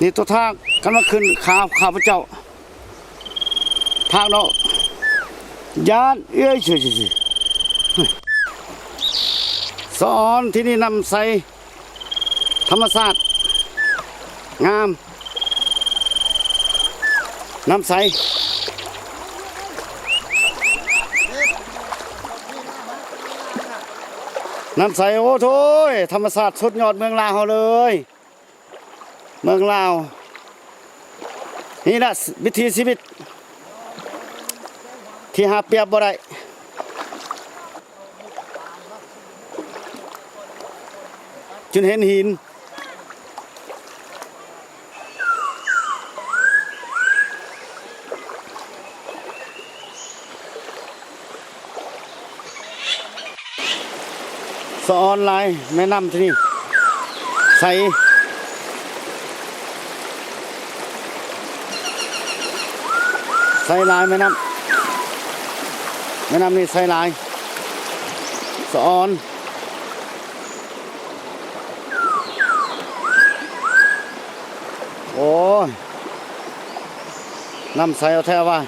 ນີ້ຕົວທາງ ຄັນວ່າຂຶ້ນຂາ ຂ້າພະເຈົ້າ ທາງເນາະ ຢ້ານເອີຍ ສະອອນ ທີ່ນີ້ນ້ຳໃສ ທຳມະຊາດ ງາມ ນ້ຳໃສ ນ້ຳໃສ ໂອ້ໂທ້ຍ ທຳມະຊາດສຸດຍອດເມືອງລາວເຮົາເລີຍ ເມືອງລາວ ນີ້ລະວິຖີຊີວິດທີ່ຫາປຽບບໍ່ໄດ້. ຈົນເຫັນຫີນ ສະອອນຫຼາຍ ແມ່ນ້ຳທີ່ນີ້ໃສ ໃສຫຼາຍ ແມ່ນ້ຳ ແມ່ນ້ຳນີ້ໃສຫຼາຍ ສະອອນ ໂອ້ຍ ນ້ຳໃສເອົາແທ້ວ່າ.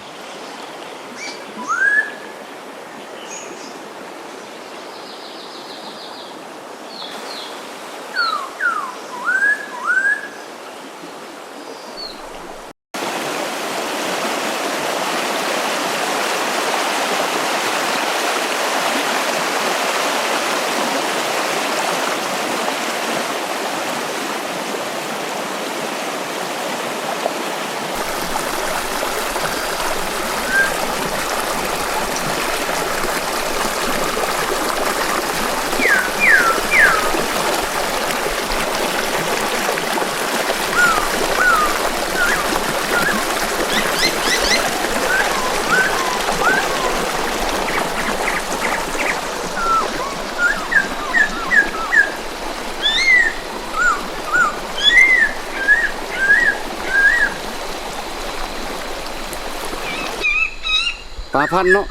ປາພັນເນາະ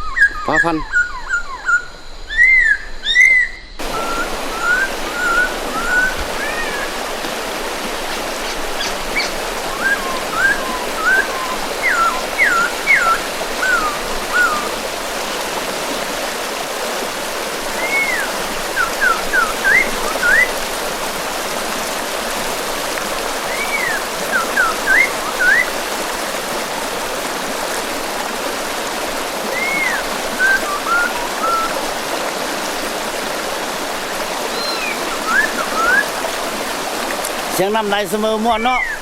ປາພັນ. ສຽງນ້ຳໄຫຼສະເໝີມ່ວນເນາະ.